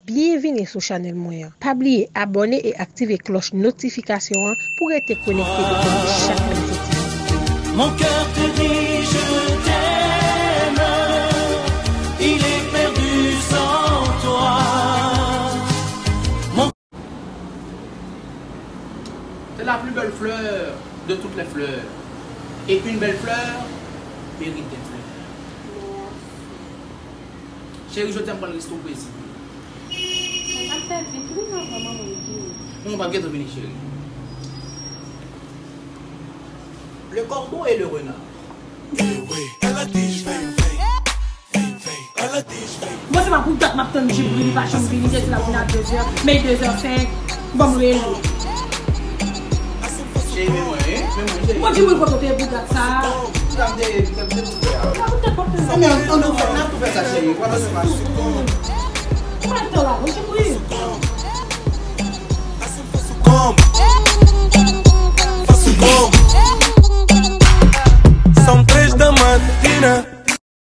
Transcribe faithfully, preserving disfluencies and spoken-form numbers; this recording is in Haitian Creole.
Byenvini sou chanèl mwen an. Pa bliye abòne e aktive klòch notifikasyon an pou rete konekte depi chak nouvo videyo. Mon cœur te dit je t'aime, il est perdu sans toi. C'est la plus belle fleur de toutes les fleurs. Et une belle fleur mérite des fleurs. Cheri, jodi a m pral resto Kwezi. Mwen pa fè vit, wi, avan manman m vini. Mwen pa gentan vini, cheri. Le corbeau et le renard. Bon, se pa pou dat m ap tann Jibri, li pa janm vini, depi la vin a de zè, men de zè senk, ban m rele. Cheri, men mwen, wi, men mwen, cheri. Bon, Jibri, kote w te ye pou dat sa a? Sa m te ye, sa m te ye pou fè a. Sa pou tèt pòt la. Ann, ann, ann, ann fè, n ap tou fè sa, cheri. Wè, ann fè. Ou pa t la, bon, Jibri.